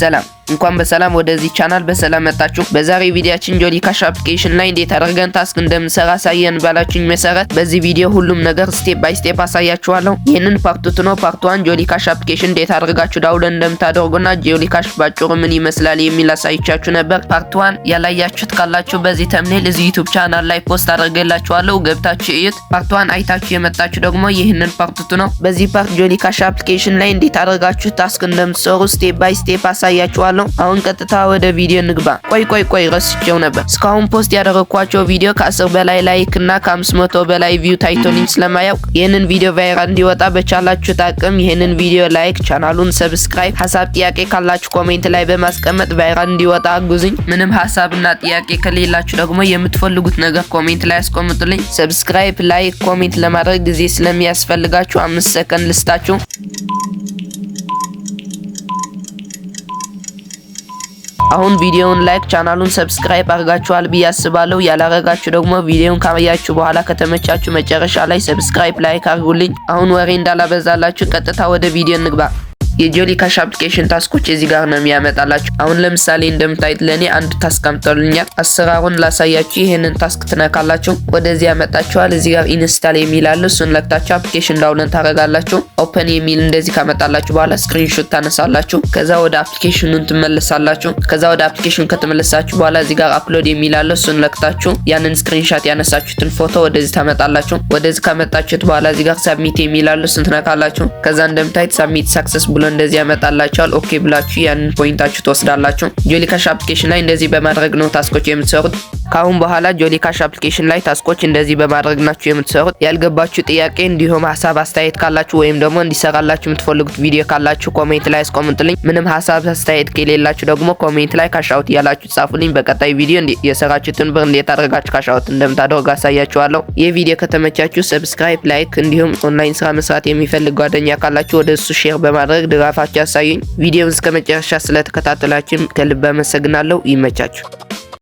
ሰላም፣ እንኳን በሰላም ወደዚህ ቻናል በሰላም መጣችሁ። በዛሬው ቪዲዮአችን Jolly Cash application ላይ እንዴት አድርገን task እንደምንሰራ አሳየን ባላችሁኝ መሰረት በዚህ ቪዲዮ ሁሉም ነገር step by step አሳያችኋለሁ። ይህንን part two ነው። Part one Jolly Cash application እንዴት አድርጋችሁ download እንደምታደርጉና Jolly Cash ባጭሩ ምን ይመስላል የሚል አሳይቻችሁ ነበር። Part one ያላያችሁት ካላችሁ በዚህ thumbnail እዚህ YouTube channel ላይ post አድርጌላችኋለሁ፣ ገብታችሁ እዩት። Part one አይታችሁ የመጣችሁ ደግሞ ይህንን part two ነው። በዚህ part Jolly Cash application ላይ እንዴት አድርጋችሁ task እንደምትሰሩ step by step አሳያችኋለሁ። አሁን ቀጥታ ወደ ቪዲዮ እንግባ። ቆይ ቆይ ቆይ፣ ረስቼው ነበር። እስካሁን post ያደረኳቸው ቪዲዮ ከ10 በላይ like እና ከ500 በላይ view ታይቶልኝ ስለማያውቅ ይህንን ቪዲዮ viral እንዲወጣ በቻላችሁት አቅም ይህንን ቪዲዮ like፣ ቻናሉን subscribe፣ ሀሳብ ጥያቄ ካላችሁ comment ላይ በማስቀመጥ viral እንዲወጣ አግዙኝ። ምንም ሀሳብና ጥያቄ ከሌላችሁ ደግሞ የምትፈልጉት ነገር comment ላይ አስቀምጡልኝ። Subscribe፣ like፣ comment ለማድረግ ጊዜ ስለሚያስፈልጋችሁ 5 ሰከንድ ልስጣችሁ። አሁን ቪዲዮውን like፣ ቻናሉን subscribe አድርጋችኋል ብዬ አስባለሁ። ያላረጋችሁ ደግሞ ቪዲዮውን ካያችሁ በኋላ ከተመቻችሁ መጨረሻ ላይ subscribe፣ like አድርጉልኝ። አሁን ወሬ እንዳላበዛላችሁ ቀጥታ ወደ ቪዲዮ እንግባ። የ Jolly Cash application task ኦች እዚህ ጋር ነው የሚያመጣላችሁ። አሁን ለምሳሌ እንደምታዩት ለእኔ አንድ task አምጥቶልኛል። አሰራሩን ላሳያችሁ። ይህንን task ትነካላችሁ፣ ወደዚህ ያመጣችኋል። እዚህ ጋር install የሚል አለ። እሱን ነክታችሁ application download ታደርጋላችሁ። Open የሚል እንደዚህ ካመጣላችሁ በኋላ screenshot ታነሳላችሁ። ከዛ ወደ application ኑን ትመለሳላችሁ። ከዛ ወደ application ኑ ከተመለሳችሁ በኋላ እዚህ ጋር upload የሚል አለ። እሱን ነክታችሁ ያንን screenshot ያነሳችሁትን ፎቶ ወደዚህ ታመጣላችሁ። ወደዚህ ካመጣችሁት በኋላ እዚህ ጋር submit የሚል አለ። እሱን ትነካላችሁ። ከዛ እንደምታዩት submit success ብሎ እንደዚህ ያመጣላችኋል። Okay ብላችሁ ያንን point ኣችሁ ትወስዳላችሁ። Jolly Cash application ላይ እንደዚህ በማድረግ ነው task ኦች የምትሰሩት። ከአሁን በኋላ Jolly Cash application ላይ task ኦች እንደዚህ በማድረግ ናችሁ የምትሰሩት። ያልገባችሁ ጥያቄ እንዲሁም ሀሳብ አስተያየት ካላችሁ ወይም ደግሞ እንዲሰራላችሁ የምትፈልጉት ቪዲዮ ካላችሁ comment ላይ አስቀምጡልኝ። ምንም ሀሳብ አስተያየት ከሌላችሁ ደግሞ comment ላይ cash out እያላችሁ ጻፉልኝ። በቀጣይ ቪዲዮ የሰራችሁትን ብር እንዴት አድርጋችሁ cash out እንደምታደርጉ አሳያችኋለሁ። ይህ ቪዲዮ ከተመቻችሁ subscribe፣ like እንዲሁም ኦንላይን ስራ መስራት የሚፈልግ ጓደኛ ካላችሁ ወደ እሱ share በማድረግ ድጋፋችሁ አሳዩኝ። ቪዲዮውን እስከ መጨረሻ ስለተከታተላችሁ ከልብ አመሰግናለሁ። ይመቻችሁ።